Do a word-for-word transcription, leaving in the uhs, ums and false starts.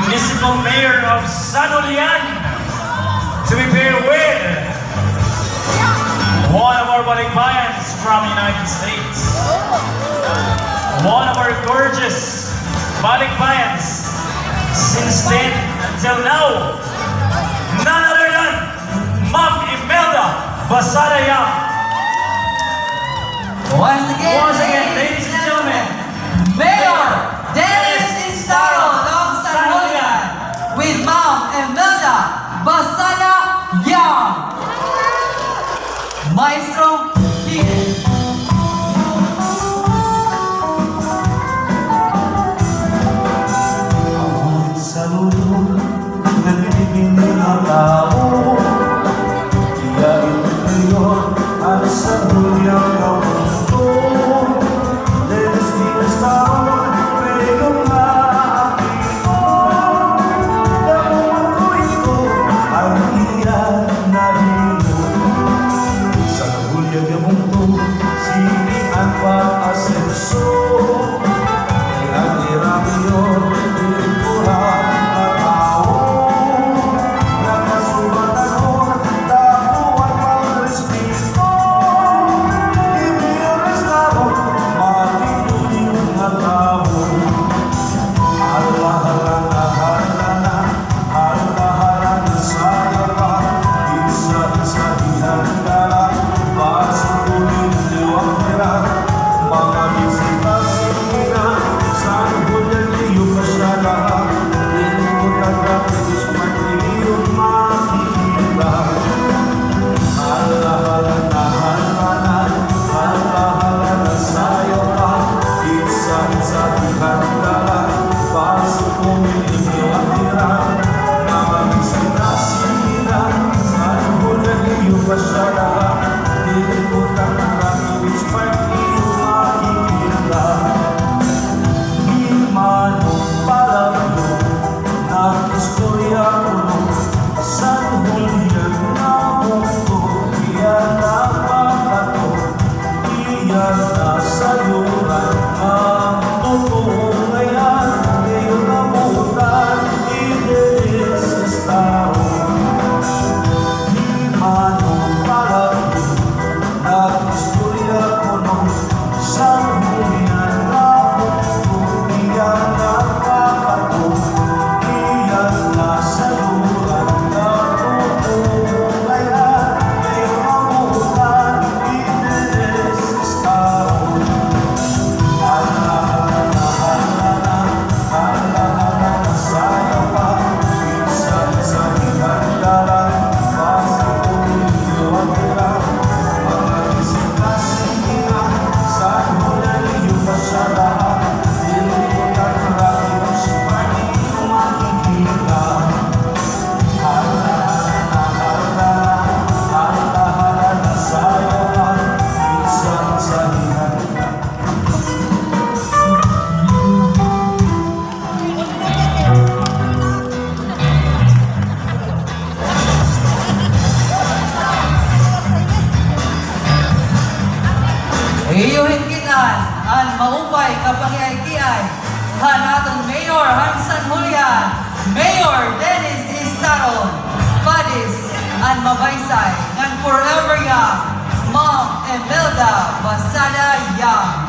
Municipal Mayor of San Julian, to be paired with one of our balikbayans from United States, one of our gorgeous balikbayans since then until now, none other than Ma'am Imelda Basada Yam. Once again, once again, ladies and gentlemen, Mayor Dennis Estaron of San Julian with Ma'am Imelda Basada Yam. Maestro, begin. Awan saludo nga nagtitipin nga tawo. Iya ito ngayon ang sa dunyang kamundo. Dennis Estaron, ngayon nga ako. Damo man ko ito ang iya nahimo. Sa Julian nga bungto, sige an pag-asenso. Kay an ira mayor, diri pura nga tawo. Nakasubatanhon, dako an pagrespeto. Diri respeto, matindog nga tawo. Hala, hala na, hala na. Hala, hala na, sayop pa, itsa-itsa, ihanda la, pasok ko ninyo an pera, mga bisita, sige na, San Julian niyo pasyala, diri ko taga, gusto man niyo makita. Hala, hala na, hala na, hala, hala na, sayop pa, itsa-itsa, ihanda la, pasok ko ninyo an pera. Iya na sayuran nga totoo nga iya, iyo nabutan, Dennis Estaron. Di mano palagi nag-istorya kuno, San Julian nga bungto, iya na pakato, iya na sayuran nga totoo nga iya, iyo nabutan, Dennis Estaron. Iyo hin kit-an an maupay nga pagkiay-kiay han aton mayor han San Julian, Mayor Dennis Estaron. Padis an mabaysay ngan forever young, Ma'am Imelda Basada Yam.